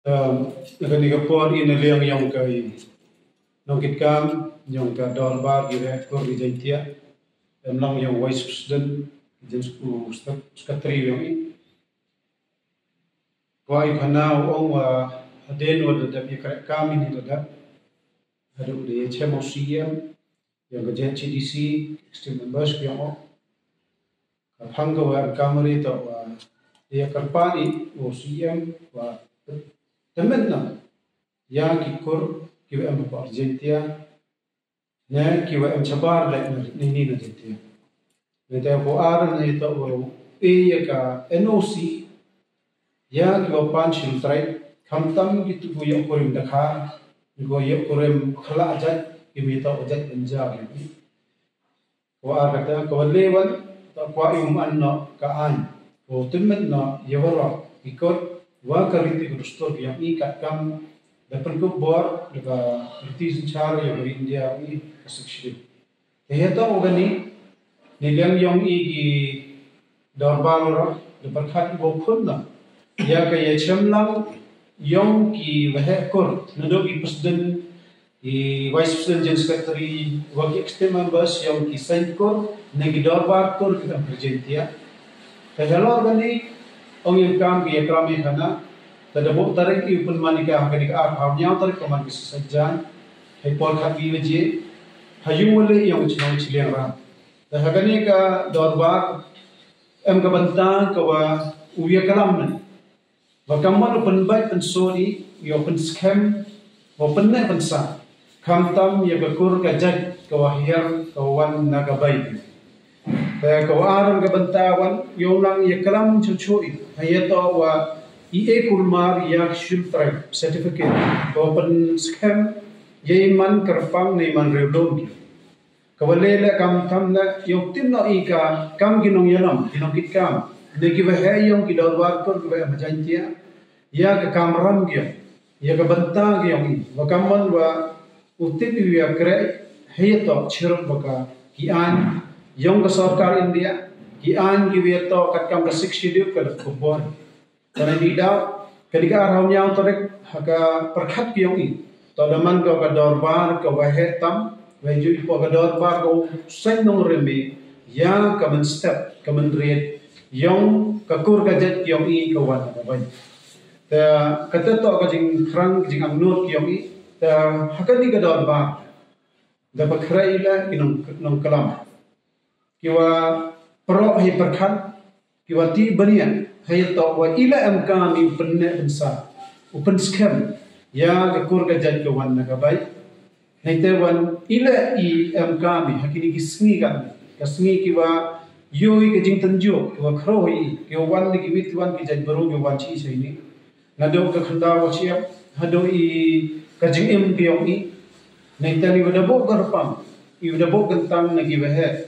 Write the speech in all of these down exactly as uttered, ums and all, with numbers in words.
Um, kani ka por i na liang yong ka i nongkitkam yong ka dorbar ki waheh kur ki Jaiñtia, em lang yong Vice President, James u Secretary yong i. Kwah i khana u ong wa hadien wa da dep ya kreh kam ini da dep, hadooh da ya chem u C M yong ka Z C D C, executive members ki yong o. Ka phang ka wa ka mari to wa ya kyrpad i u C M wa tymmen na ya ki kur ki wa em ha Jaiñtia, ne ki wa em chabar leh na ni ni na Jaiñtia. Ne te ko ar ne to wa e ya ka N O C ya ki wa pan shim trai, khamtam ki tu ko ya kurim dakha, ko ya kurim khala jait, ki mi to jait penja ki. Ko ar kata, ko le wan, to kwah i um an no ka aiñ, ko tymmen no ya waroh ki kur wa ka riti ka dustur ki yong i katkam da pynkup bor da ka riti synchar ya ka India i ka Sixth Schedule. Te heto u kani, ni liang yong i ki dorbar waroh, da pyrkhat i wow khun na ya ka ya chem lang yong ki waheh kur, nadooh i President, i Vice President, General Secretary, wa ki executive members yong ki seiñ kur ne ki dorbar kur ki kam Jaiñtia. Te halor kani, ong yong kam ki ya klam i khana, te da bok tarik i u pynman i ka ha kani ka ar phaw ñiaw tarik ka man ki sa jan, hei por khat ki waje, ha yung wa le yong chnong Chiliang Ram. Te ha kani ka dorbar em ka bynta ka wa u ya klam ne wa kamon u pynbait pynsuri, ya u pynskhem, wa pynneh pynsah, khamtam ya ka kur ka jait ka wa hiar ka wan na ka bai. Te ka wa ar em ka bynta wan, ya u nang ya klam chuchu i ha ya to wa i e kulmar ya ka Scheduled Tribe certificate, ka wa pynskhem ya i man kyrpang ne i man riewlum ki. Ka wa le le khamtam le ya u tip no i ka kam ki nongyalam, ki nongkitkam, ne ki waheh yong ki dorbar kur ki wa em ha Jaiñtia, ya ka kamram ki yong, ya ka bynta ki yong i, wa kamon wa u tip i wa ya kreh ha ya to chirup wa ka ki aiñ yong ka sorkar India, ki aiñ ki wa ya to katkam ka Sixth Schedule ka da kup bor. Kani di daw, kani ka ar phaw ñiaw tarik, ha ka pyrkhat ki yong i, to da man ka ka dorbar ka waheh tam, wa ju i po ka dorbar ka u seiñ nongrim i ya ka mynstep, ka mynried yong ka kur ka jait ki yong i ka wan ka bai. Te kata to ka jingkhrang, ka jingangnud ki yong i. Te ha kani ka dorbar da pyrkhat i la ki nong, nongklam ki wa proh hei pyrkhat, ki wa ti bniah ha ya to wa i la em kam i u pynneh pynsah, u pynskhem ya ka kur ka jait ka wan na ka bai. Nei te wan i la i em kam i ha kini ki sngi, ka, ka sngi ki wa yoh i ka jingtynjuh, ki wa khroh i, ki wa wan ni ki wit wan ki jait bru, ki wa wan chi chi ni. Nadooh ka khyndaw wa chiap, hadooh i ka jingim ki yong i. Nei te ni wa da bok kyrpang, i wa da bok kyntang na ki waheh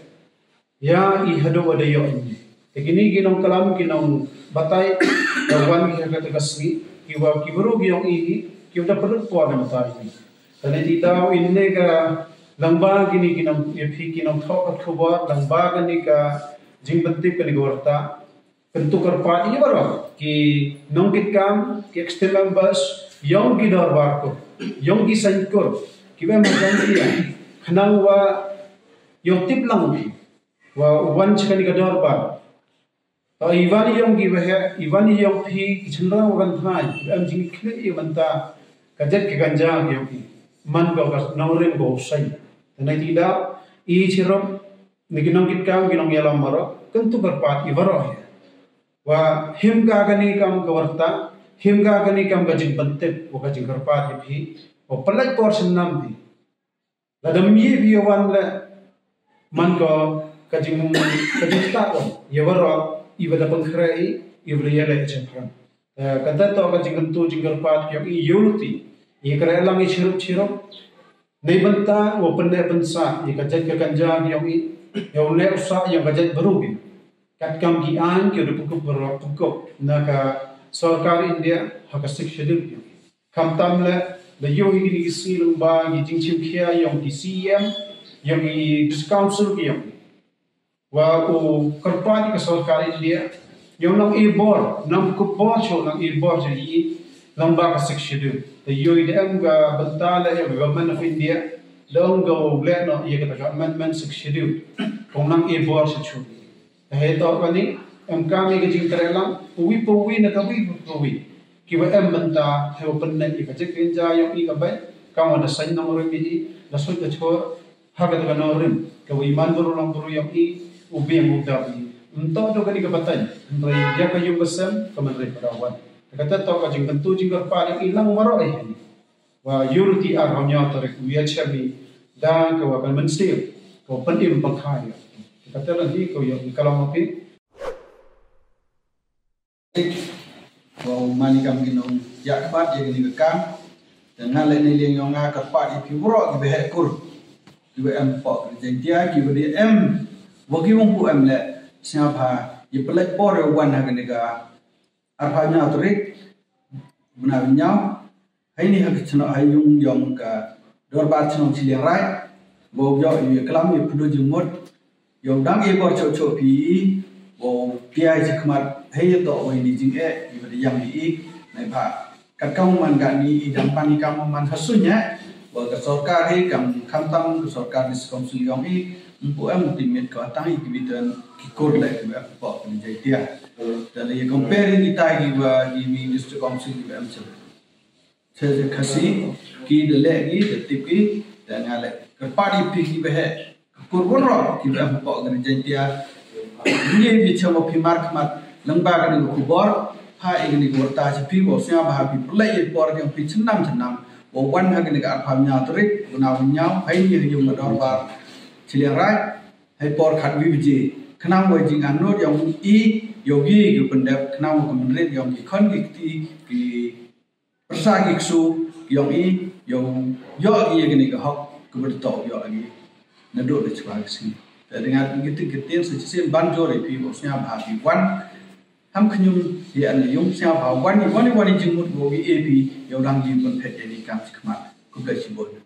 ya i hadooh wa da yoh i. Te kini ki nongklam, ki nongbatai, da wan ki ha kata ka sngi, ki wa ki bru ki yong i, ki wa da pynlut por na batai i. Te nei ti daw i ne ka lyngba kini ki nong, ya phi ki nongthoh ka khubor, lyngba kani ka jingpyntip kani ka warta, kyntu kyrpad i waroh ki nongkitkam, ki executive members yong ki dorbar kur, yong ki seiñ kur ki wa em ha Jaiñtia, khnang wa yoh tip lang phi wa u wan cha kani ka dorbar. To i wan i yong ki waheh, i wan i yong phi ki chynrang wa kynthai ki wa em jingkitkhlieh i bynta ka jait ka kynja ki yong i, man ka ka nongrim ka u seiñ. Te nei ti daw i chirup ne ki nongkitkam, ki nongyalam waroh, kyntu kyrpad i waroh ya wa him ka kani kam ka warta, him ka kani kam ka jingpyntip wa ka jingkyrpad ya phi, wa pynlait por chynna phi. Lada mih phi ya wan le, man ka ka jing, ka jingstad wan ya waroh i wa da pynkhreh i, i wa da ya le chaphrang. Eh, kata to ka jingkyntu jingkyrpad ki yong i, yoh luti i kreh lang i chirup chirup. Nei bynta wa pynneh pynsah ya ka jait ka kynja ki yong i, ya u neh u sah ya ka jait bru ki, katkam ki aiñ ki wa da pynkup bor, pynkup na ka sorkar India ha ka Sixth Schedule ki yong i. Khamtam le, da yoh i kini ki sngi lyngba ki jingchimkhia yong ki C M, yong ki District Council ki yong i, wa u kyrpad i ka sorkar India, yow nang e bor, nang kup bor cho, nang e bor cho i, Lang ba ka Sixth Schedule. Te yoh i da em ka bynta le ya ka Government of India, da ong ka wow leh noh ya ka ta ka amendment Sixth Schedule. Kong nang e bor sa chu. Te hei toh kani, em kam i ka jingtrei lang, uwi pa uwi na ka wi pa uwi. Ki wa em bynta, hei wa pynnek i ka jingkynja yong i ka bai, kam wa da saiñ nongrim i, da sut da chor, ha ka ta ka nongrim, ka wi man bru long bru yong i, u biang u dap i. Ym toh do kani ka batai, hynrei ya ka yung ka sem, ka man rei ka dawan. Te ka te toh ka jingkyntu jingkyrpad yong i lang waroh i hei. Wa yoh ruti ar hong nyaw tarik u ya chem i, da ka wa kan mynsiem, ka wa pynim pangkhai. Te ka te lang i ka wa yong i ka long api. Wow, mani kam ki nong ya kyrpad ya kini ka kam. Te nga le ni liang yong nga kyrpad ya phi waroh ki wa heh kur. Ki wa em pok ki Jaiñtia, ki wa di em. Wa ki wong pu em le, sñiawbha ya pynlait por ya wan ha kini ka arphaw ñiaw tarik bnai wa ñiaw. Hei ni ha ka chnong, ha yung yong ka dorbar chnong Chiliang Rai. Wow yoh ya klam ya pyndu jingmut. Yow dang e bor choh choh phi i, wow pia i chi khmat hei ya toh wa i ni jingeh, i wa da yang i, neibhah kat kam man ka ni i dang pan i kam man ha suiñ eh, wa ka sorkar hi kam khamtam ka sorkar District Council yong i, ym pu em u timit ka tang i ki wa tang ki kur le ki wa em pok ki Jaiñtia. Te le ya compare i tai ki wa i ni District Council ki wa em chel. Te Khasi, ki da leh ki, da tip ki, da nga leh. Kyrpad i phi ki wa heh kur waroh, ki wa em pok ki Jaiñtia. Ni bi chem wa phi mar khmat, lang ba kani ka khubor, ha i kani ka warta cha phi, wow sñiawbha phi pynlait i por yong phi chynam chynam, wow wan ha kani ka arphaw ñiaw tarik, bnai wa ñiaw, hei ni ha yung ka dorbar Chiliang Rai, hei por khatwi baje. Khnang wa jingangnud yong i, yow ye ki pyndep, khnang wa ka mynrit yong ki khon ki kti, ki pyrsa ki ksu yong i, yow yoh ki ya kani ka hok, ka wa da toh yoh ki. Naduh da chwa ka sngi. Te da nga ki ti ki ti sa chisien ban jor i phi wow sñiawbha phi wan. Ham khñium ya ni yung sñiawbha wan i, wan i, wan i jingmut wow i e phi, yow dang i pynphet ya ni kam chi khmat. Khublei chibun.